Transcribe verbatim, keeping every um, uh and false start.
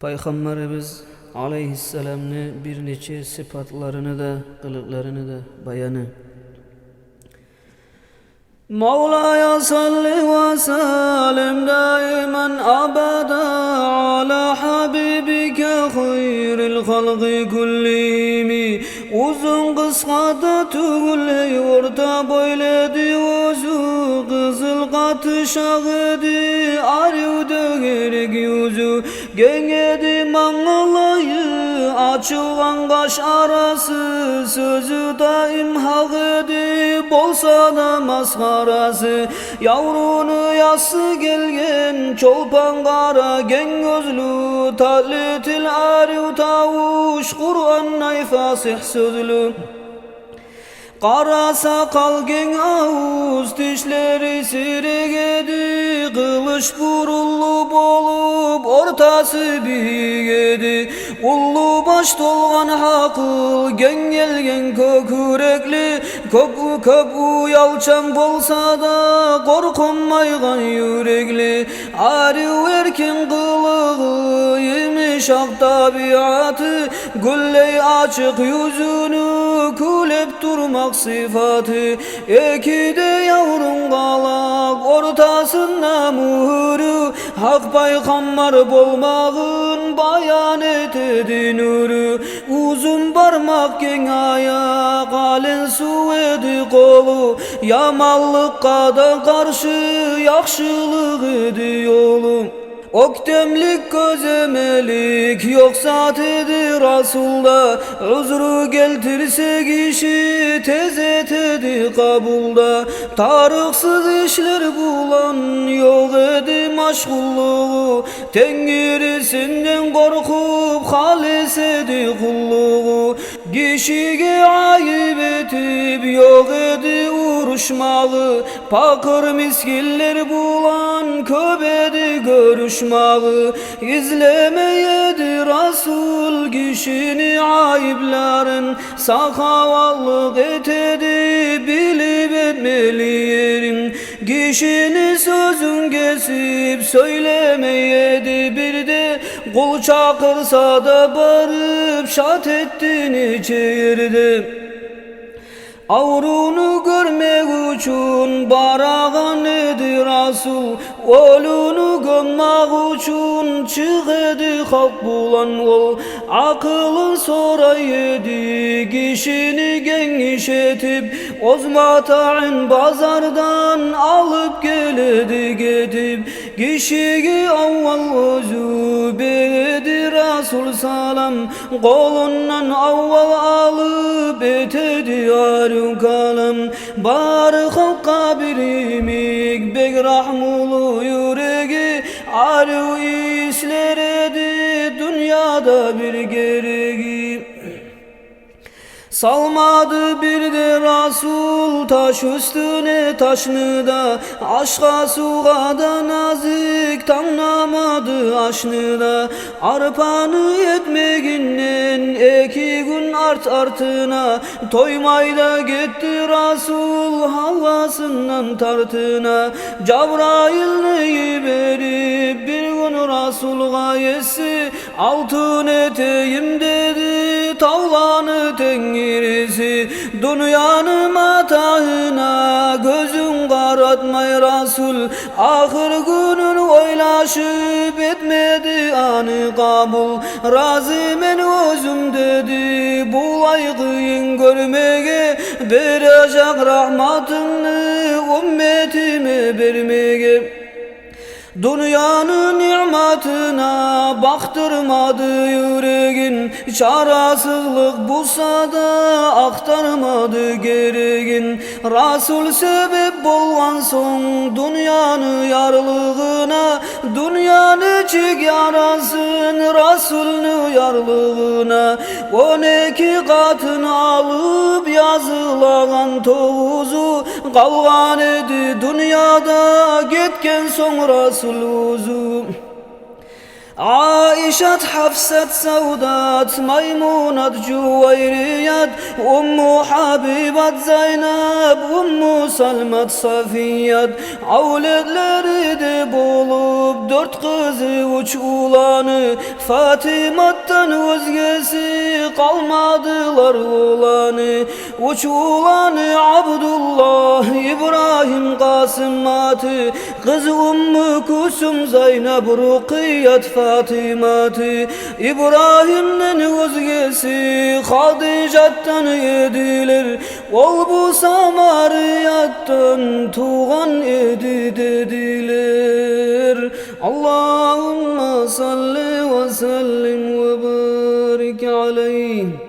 Пайхаммарыбыз алайгьиссаламны бир нече сыпатларыны да, къылыкъларыны да баяны. مولاي صل وسلم دائما أبدا على حبيبك خير الخلق كلهم. Узун къысгъа да тюгюл, эй, орта бойлу эди оьзю, къызыл къатышакъ эди, арив дёгерек юзю. Генг эди мангалайы, ачылгъан къаш арасы, сёзю даим гьакъ эди, болса да масхарасы. Явруну ясы гелген чолпан къара, генг гёзлю, татли тил, арив тавуш, Къурандай фасигь сёзлю. Къара сакъал, генг авуз, тишлери сирек эди, къылыч бурунлу болуп, ортасы бийик эди. Уллу баш, толгъан гьакъыл, генг гелген кёкюрекли, кёп, кёп уялчан болса да, къоркъунмайгъан юрекли. Арив эркин къылыгъы, йымышакъ табиаты, гюлдей ачыкъ юзюню кюлеп турмакъ сыфаты. Эки де яврун къалакъ, ортасында мюгьюрю, Гьакъ пайхаммар болмагъын баян этеди нюрю. Узун бармакъ, генг аякъ, ален сув эди къолу, яманлыкъгъа да къаршы яхшылыкъ эди ёлу. Оьктемлик, гёземелик ёкъ зат эди Расулда, узру гелтирсе гиши, тез этеди къабул да. Тарыкъсыз ишлер булан ёкъ эди машгъуллугъу, Тенгирисинден къоркъуп, халис эди къуллугъу. Гишиге айып этип ёкъ эди урушмагъы, пакъыр мискинлер булан кёп эди гёрюшмагъы. Излемей эди Расул гишини айыпларын, сахаватлыкъ этеди билип этмели ерин. Гишини сёзюн гесип сёйлемей эди бир де, къул чакъырса да барып шат этди нече ерде. Авруну гёрмек учун барагъан эди Расул, оьлюню гёммек учун чыгъа эди халкъ булан ол. Акъылын сорай эди гишини генг иш этип, оьз матагьын базардан алып геледи гетип. Гишиге аввал оьзю береди Расул салам, къолундан аввал алып этеди арив калам. Бары халкъгъа бир йимик бек рагьмулу юреги, арив ислер эди дюньяда бир гереги. Салмады бир де Расул таш уьстюне ташны да, ашгъа-сувгъа да назик, тангламады ашны да. Арпаны экмегинден эки гюн арт-артына, тоймай да гетди Расул гьавасындан тартына. Жабрайылны йиберип бир гюн Расулгъа Еси, «Алтын этейим», — деди, — «тавланы тенгириси». Дюньяны матагьына гёзюн къаратмай Расул, ахыр гюнюн ойлашып, этмеди аны къабул. «Рази мен оьзюм, — деди, — булай къыйын гёрмеге, бережек рагьматынгны умметиме бермеге». Дюньяны ниъматына бакъдырмады юрегин, чарасызлыкъ буса да ахтармады герегин. Расул себеп болгъан сонг дюньяны ярлыгъына, дюнья нечик ярасын Расулну ярлыгъына. Он эки къатын алып, язылагъан тогъузу, къалгъан эди дюньяда гетген сонг Расул оьзю. Айшат, Гьафсат, Савдат, Маймунат, Жувайрият, Умму Гьабибат, Зайнаб, Умму Салмат, Сафият, авлетлери де болуп дёрт къызы, уьч уланы, Фатиматдан оьзгеси къалмадылар уланы. Уьч уланы: Абдуллагь, Ибрагьим, Къасим аты, къыз Умму Кулсум, Зайнаб, Рукъият, Фатиматы. Ибрагьимден оьзгеси Хадижатдан эдилер, ол бу Самариятдан тувгъан эди дедилер. Аллагьумма салли ва саллим ва барик алайгь.